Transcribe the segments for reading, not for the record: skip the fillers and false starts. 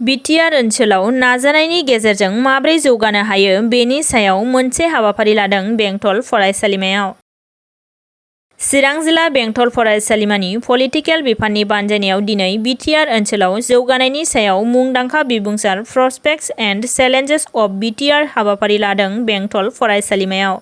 BTR ओनसोलाव नाजानायनि गेजेरजों माब्रै जौगानो हायो बेनि सायाव मोनसे हाबाफारि लादों बेंटल फरायसालिमायाव। चिरां जिल्ला बेंटल फरायसालिमानि पलिटिकेल बिफाननि बानजायनायाव दिनै बिटिआर ओनसोलाव जौगानायनि सायाव मुंदांखा बिबुंसार प्रस्पेक्ट्स एन्ड चेलेन्जेस अफ बिटिआर हाबाफारि लादों बेंटल फरायसालिमायाव।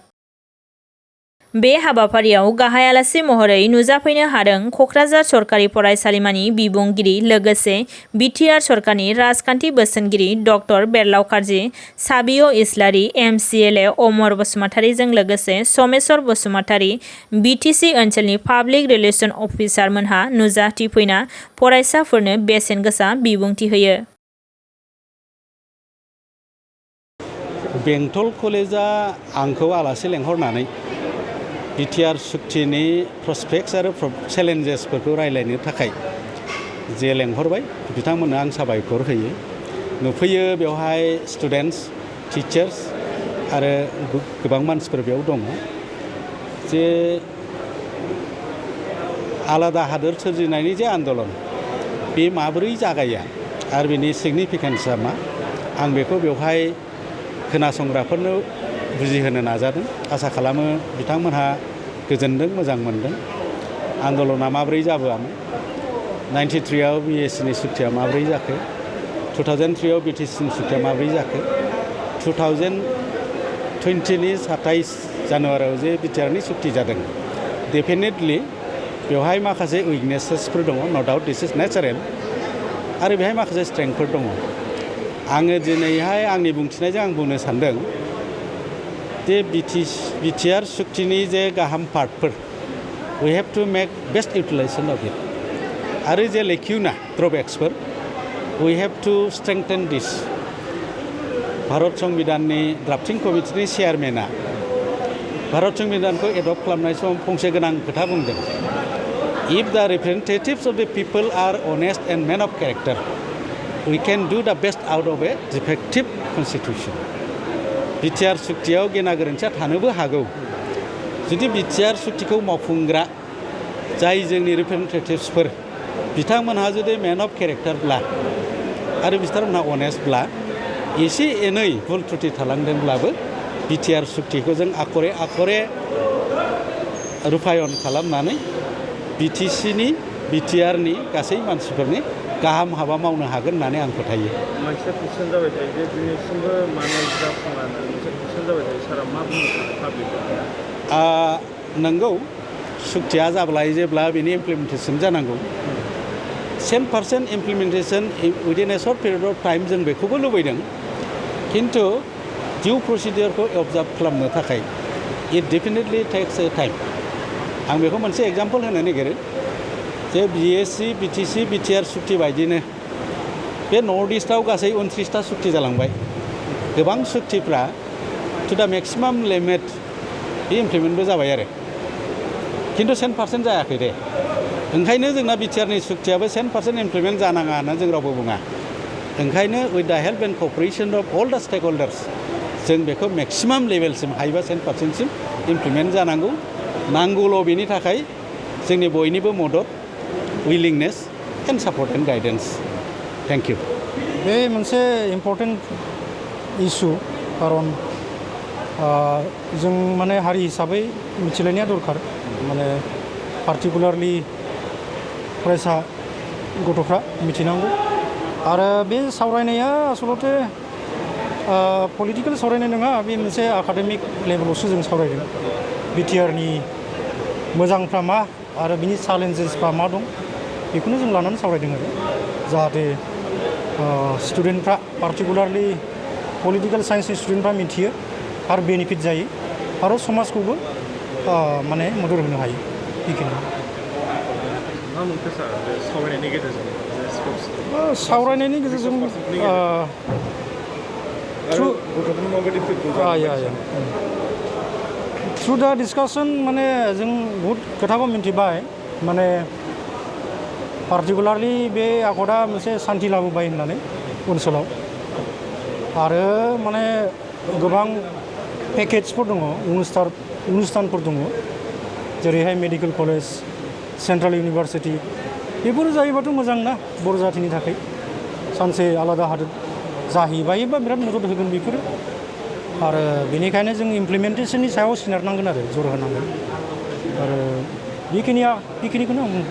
बे हाबाफारियाव गाहाय आलासि महरै नुजाफैनो हादों क'क्राझार सरकारि फरायसालिमानि बिबुंगिरि लोगोसे बिटिआर सरकारनि राजखान्थि बोसोनगिरि डक्टर बेरलाव कार्जि, साबिय इस्लारि, एमसिएलए अमर बसुमतारीजों लोगोसे समेश्वर बसुमतारी, बिटिसि ओनसोलनि पाब्लिक रिलेशन अफिसार मोनहा नुजाथिफैना फरायसाफोरनो बेसेन गोसा बिबुंथि होयो। बेंटल कलेजा आंखौ आलासि लेंहरनानै बिटिआर सुक्तिनि प्रस्पेक्ट्स आरो चेलेन्जेसफोरखौ रायज्लायनो थाखाय जे लेंहरबाय बिथांमोननो आं साबायखर होयो। नुफैयो बेवहाय स्टुडेन्टस, टिचार्स आरो गोबां मानसिफोर बेयाव दङ। जे आलादा हादोर सोरजिनायनि जे आन्दलन बे माबोरै जागाया आरो बेनि सिगनिफिकेन्सआ मा, आं बेखौ बेवहाय खोनासंग्राफोरनो बुजिहोनो नाजादों। आसा खालामो बिथांमोनहा गोजोनदों, मोजां मोनदों। आन्दलना माबोरै जाबोआमोन, 93आव बिएससिनि सुक्तिया माबोरै जाखो, 2003आव बिटिसिनि सुक्तिया माबोरै जाखो, 2020नि 27 जानुवारियाव जे बिटिआरनि सुक्ति जादों। डेफिनेटलि बेवहाय माखासे उइकनेसेसफोर दङ, नो डाउट दिस इज नेचारेल, आरो बेहाय माखासे स्ट्रेंथफोर दङ। आङो दिनैहाय आंनि बुंथिनायजों आं बुंनो सानदों जे बिटिआर सुक्तिनि जे गाहाम पार्टफोर, we have to make best utilisation of it, आरो जे लेक्युना ड्रबेक्सफोर, we have to strengthen this. Bharat संबिधाननि ड्राफ्टिं कमिटिनि चेयारमेना भारत संबिधानखौ एडप्ट खालामनाय समाव फंसे गोनां खोथा बुंदों, इफ द representatives of the people are honest and men of character, we can do the best out of a defective constitution. BTR सुक्तियाव गेना गोरोन्थिया थानोबो हागौ। जुदि बिटिआर सुक्तिखौ मावफुंग्रा जाय जोंनि रिप्रेजेन्टेटिभ्सफोर बिथांमोनहा जुदि मेन अफ केरेक्टारब्ला आरो बिथांमोनहा अनेस्टब्ला, एसे एनै भुल त्रुटि थालांदोंब्लाबो बिटिआर सुक्तिखौ जों आखरे आखरे रुपायन खालामनानै बिटिसिनि बिटिआरनि गासै मानसिफोरनि गाहाम हाबा मावनो हागोन होननानै आं फोथायो। मोनसे कुइसन जाबाय थायो जे दिनैसिमबो मानो जाफुङानो, मोनसे कुइसन जाबाय थायो, सारा मा बुंनो सानो पाब्लिकआव? नंगौ, सुक्तिया जाब्ला जेब्ला बेनि इमप्लिमेन्टेसन जानांगौ, 100% implementation within a short period of time जों बेखौबो लुबैदों, खिन्थु डिउ प्रसिडियरखौ अबजार्भ खालामनो थाखाय it definitely takes a time. आं बेखौ मोनसे एग्जाम्पल होनो नागिरो जे बिएससि, बिटिसि, बिटिआर सुक्ति बायदिनो बे नर्थ इस्टआव गासै 29टा सुक्ति जालांबाय। गोबां सुक्तिफ्रा टु दा मेक्सिमाम लिमिट बे इमप्लिमेन्टबो जाबाय आरो, खिन्थु 100% जायाखै दे। ओंखायनो जोंना बिटिआरनि सुक्तियाबो 100% इमप्लिमेन्ट जानाङा होनना जों रावबो बुङा। ओंखायनो with the help and cooperation of all the stake हल्डार्स जों बेखौ मेक्सिमाम लेभेलसिम हायोबा 100%सिम इमप्लिमेन्ट जानांगौ। नांगौल' बेनि थाखाय जोंनि बयनिबो मदद, willingness and support and guidance. Thank you. बे मोनसे इम्पर्टेन्ट इस्यु, खारन जों माने हारि हिसाबै मिथिलायनाया दरखार। माने पार्टिकुलारलि फरायसा गथ'फ्रा मिथिनांगौ। आरो बे सावरायनाया आसलते पलिटिकेल सावरायनाय नङा, बे मोनसे एकाडेमिक लेभेलावसो जों सावरायदों। बिटिआरनि मोजांफ्रा मा आरो बिनि चेलेन्जेसफ्रा मा दं, बेखौनो जों लानानै सावरायदों आरो जाहाथे स्टुडेन्टफ्रा, पार्टिकुलारलि पलिटिकेल साइन्सनि स्टुडेन्टफ्रा मिथियो आरो बेनिफिट जायो आरो समाजखौबो माने मदद होनो हायो। बेखिनि सावरायनायनि गेजेरजों थ्रु दा डिसकासन माने जों बहुद खोथाखौ मिन्थिबाय। माने पार्टिकुलारलि बे आखदा मोनसे सान्थि लाबोबाय होननानै ओनसोलाव, आरो माने गोबां पेकेजफोर दङ, अनुस्थानफोर दङ, जेरैहाय मेडिकेल कलेज, सेन्ट्रेल इउनिभार्सिटि, बेफोर जायोबाथ' मोजां ना बर' जातिनि थाखाय। सानसे आलादा हादोर जाहैबायोबा बिराद मदद होगोन बेफोरो आरो बेनिखायनो जों इमप्लिमेन्टेसननि सायाव सोनारनांगोन आरो जर होनांगोन आरो बेखिनिखौनो आं